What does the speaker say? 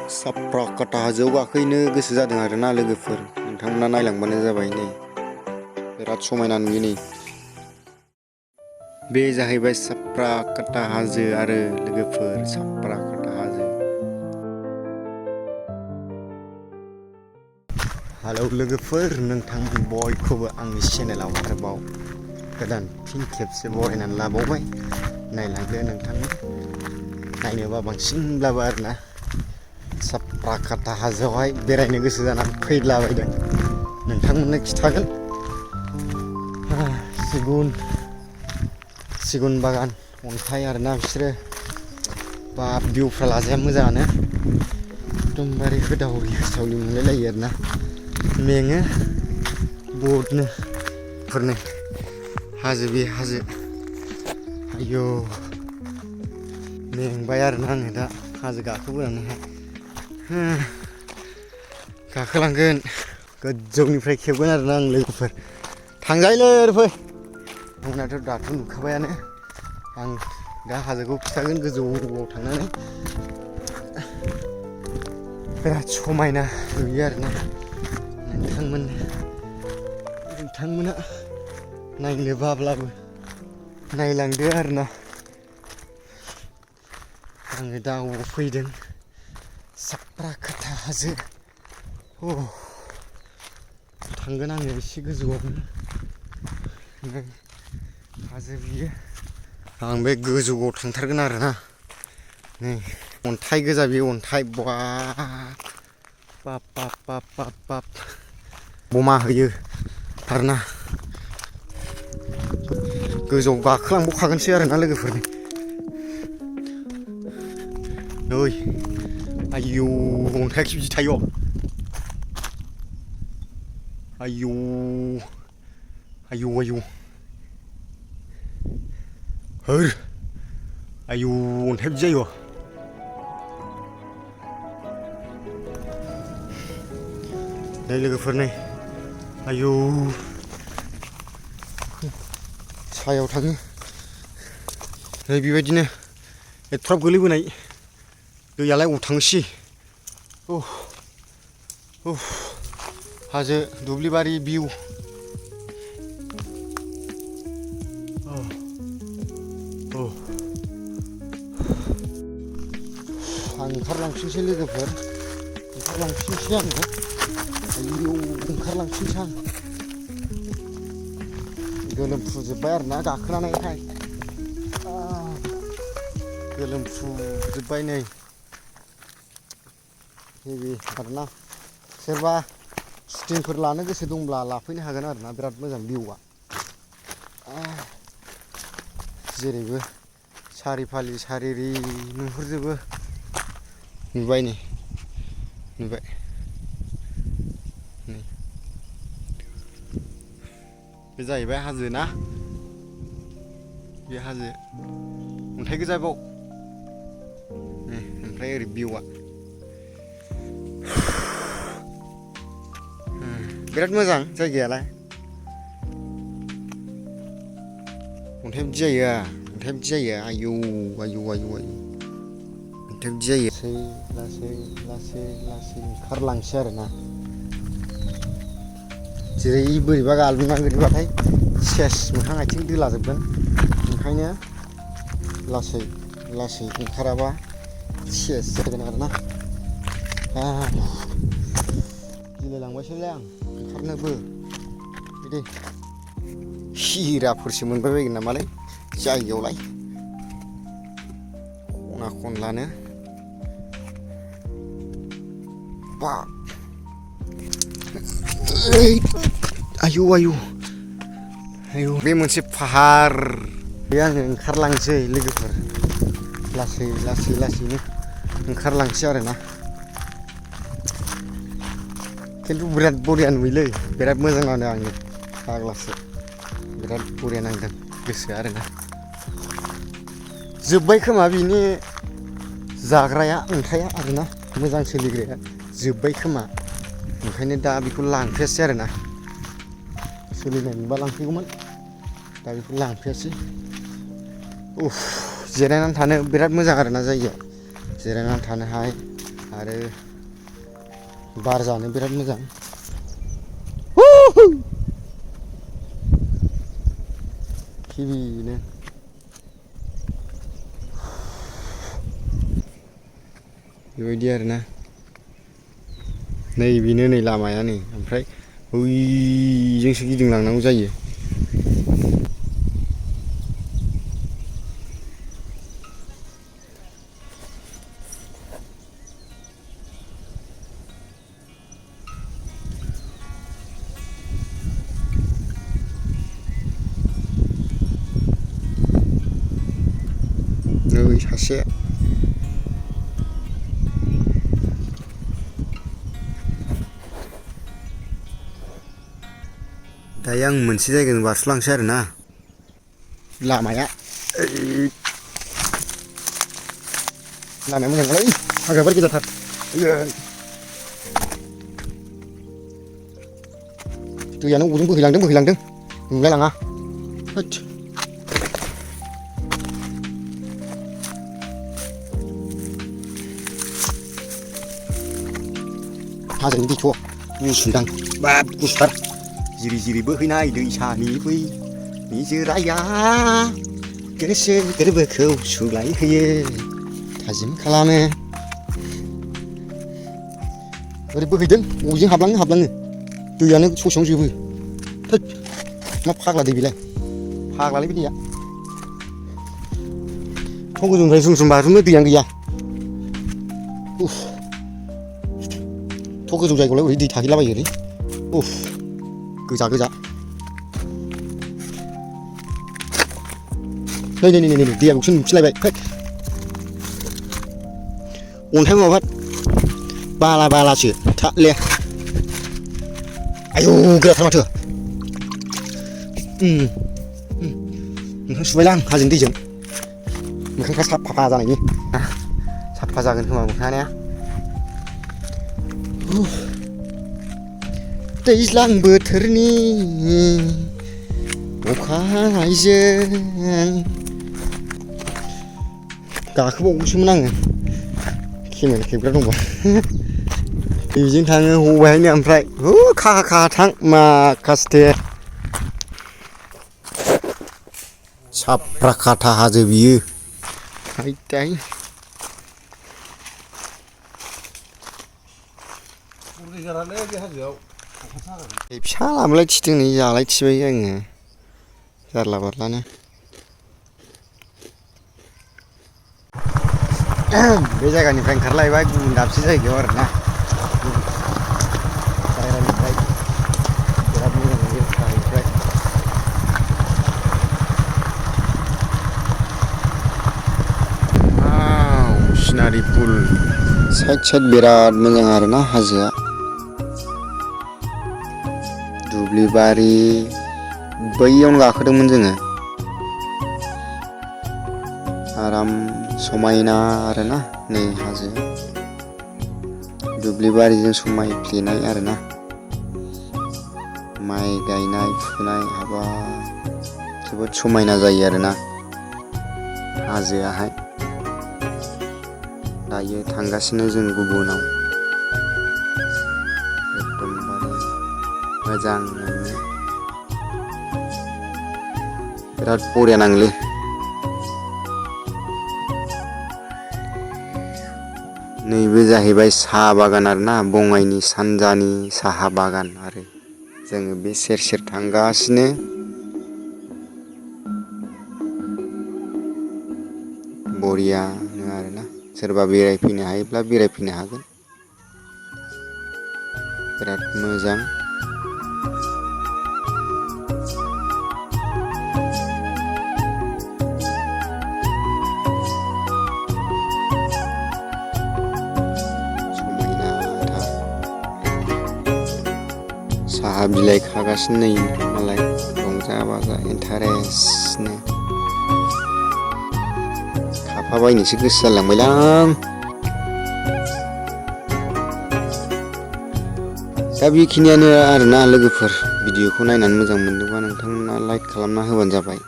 साप्राकाटा हाजोआव गाखोहैनो गोसो जादों आरोना लोगोफोर, नोंथांमोना नायलांबानो जाबाय। नै बिराद समायना नुयो। नै बे जाहैबाय साप्राकाटा हाजो आरो लोगोफोर, साप्राकाटा हाजो। हेलौ लोगोफोर, नोंथां बयखौबो आंनि चेनेलाव आरोबाव गोदान फिन खेबसे बरायनानै लाबावबाय। नायलांदो नोंथांमोन, नायनोबा बांसिनब्लाबो आरोना साप्राकाटा हाजोआवहाय बेरायनो गोसो जानानै फैलाबायदों। नोंथांमोननो खिथागोन। सिगुन बागान, अन्थाइ आरोना बिसोरो। बा भिउफ्रा लाजाया मोजाङानो, एकदमबारे होदावरि होसावरि मोनलायलायो आरोना। मेङो बहुदनो फोरनो हाजो, बे हाजो। आयौ मेंबाय आरोना आङो दा हाजो गाखोबोनानैहाय। गाखोलांगोन, गोजौनिफ्राय खेबगोन आरोना आं लोगोफोर। थांजायोलै ओरै फै। आंनाथ' दाथ' नुखाबायानो, आं दा हाजोखौ खिथागोन गोजौआव थांनानै। बिराद समायना नुयो आरोना। नोंथांमोना नायनो बाब्लाबो नायलांदो आरोना। आङो दा अबाव फैदों, साप्राकाटा हाजो। थांगोन आङो एसे गोजौआवनो। हाजो बियो, आं बे गोजौआव थांथारगोन आरोना। नै अन्थाइ गोजा, बे अन्थाइ बाब बमा होयो आरोना। गोजौआव गाखोलांबावखागोनसो आरोना लोगोफोर। नै आयौ, अन्थाइआखि बिदि थायो। आयौ होर, आयौ अन्थाइआ बिदि जायो। नै लोगोफोर, नै आयौ सायाव थाङो। नै बेबायदिनो एथ्राब गोलैबोनाय दैयालाय अबाव थांनोसै। हाजो, दुब्लिबारि भिउ। आं ओंखारलांफिनसै लोगोफोर, ओंखारलांफिनसै आङो। आयौ ओंखारलांफिनसै आं। गोलोमफ्रुजोब्बाय आरोना गाखोनानैहाय। गोलोमफ्रुजोब्बाय नै हेभि आरोना। सोरबा सुटिंफोर लानो गोसो दंब्ला लाफैनो हागोन आरोना। बिराद मोजां भिउआ, जेरैबो सारिफालि सारिरि नुहुरजोबो। नुबाय नै, नुबाय नै। बे जाहैबाय हाजो ना, बे हाजो। अन्थाइ गोजा बाव। ओमफ्राय ओरै भिउआ बिराद मोजां जायगायालाय। अन्थाइ बिदि जायो, अन्थाइ बिदि जायो। आयौ अन्थाइ बिदि जायो। लासै ओंखारलांसै आरोना। जेरै बोरैबा गाब्लोमना गोलैबाथाय सेस मोखां आथिं दोलाजोबगोन। ओंखायनो लासै ओंखाराबा सेस जागोन आरोना। गिलायलांबायसोलै आं ओंखारनोबो। बिदि हिराफोरसो मोनबाय बायगोन नामालै जायगायावलाय, खना खनलानो। आयौ बे मोनसे फाहार। बे आङो ओंखारलांसै लोगोफोर, लासैनो ओंखारलांसै आरोना। खिन्थु बिराद बरिया नुयोलै, बिराद मोजां नांदों आङो। फाग्लासो बिराद बरिया नांदों गोसोआ आरोना। जोब्बाय खोमा बिनि जाग्राया, अन्थाइआ आरोना। मोजां सोलिग्राया जोब्बाय खोमा, ओंखायनो दा बेखौ लांफैयासै आरोना। सोलिनाय मोनबा लांफैगौमोन, दा बेखौ लांफैयासै। जिरायनानै थानो बिराद मोजां आरोना जायगाया। जिरायनानै थानोहाय आरो बार जानो बिराद मोजां। गिबिनो बेबायदि आरोना नै बेनो नै लामाया नै ओमफ्राय बैजोंसो गिदिंलांनांगौ जायो। नै सासे दायो आं मोनसे जायगाजों बारस'लांसै आरोना लामाया लामाया मोजांलै हाग्राबारि गोजाथार दैयानो अबेजों बोहैलांदों नुलायलाङा हाजोनि दैथ' गुसुदां बाब गुसुथार जिरि जिरि बोहैनाय दैसानि बै निजोराया गोसो गोरबोखौ सुग्लायहोयो थाजिम खालामो। ओरै बोहैदों बबेजों हाबलाङो दैयानो ससेयावनो जोबो। थोद मा फाग्ला दै बेलाय फाग्लालै बे दैया थ' गोजौनिफ्राय जुम बाज्रुमो दैयानो गैया। थ' गोजौ जायगायावलाय ओरै दै थाहैलाबायोलै गोजा नै दैया बेखौसो नुफिनलायबाय अन्थाइ माबा बालासो थाले आयौ गोराथार माथो मोखां सुबायलां हाजोनि दैजों मोखांफ्रा साफा जानायनि साफा जागोन खोमा मोखाङा दैज्लां बोथोरनि अखा हानायजों गाखोबावगौसोमोन आङो केमेरा खेबग्रा दंबा बेजों थाङो हबायहायनो ओमफ्राय खाखा थां माखासे साफ्रा खाथा हाजो बियो आयदाय फिसा लामलाय थिदों नै जालाय थिबाय आङो जारला बारलानो बे जायगानिफ्राय ओंखारलायबाय गुबुन दाबसे जायगायाव आरोना जायगानिफ्राय बिराद मोजां नुयो गाहायनिफ्राय सिनारि पुल साइड बिराद मोजां आरोना हाजोआ दुब्लिबारि बैयावनो गाखोदोंमोन जोङो आराम समायना आरोना नै हाजो दुब्लिबारिजों समायफ्लेनाय आरोना माइ गायनाय फुनाय हाबा जोबोद समायना जायो आरोना हाजोआहाय दायो थांगासिनो जों गुबुनाव एकदमबारे मोजां मोनो बिराद बरिया नाङोलै नैबे जाहैबाय साहा बागान आरोना बङाइनि सानजानि साहा बागान आरो जोङो बे सेर थांगासिनो बरियानो आरोना सोरबा बेरायफैनो हायोब्ला बेरायफैनो हागोन बिराद मोजां साहा बिलाइ खागासिनो नै मालाय रंजा बाजा इन्टारेस्टनो खाफाबायनोसो गोसो जालांबायलां दा बेखिनियानो आरोना लोगोफोर भिडिअखौ नायनानै मोजां मोनदोंबा नोंथांमोना लाइक खालामना होबानो जाबाय।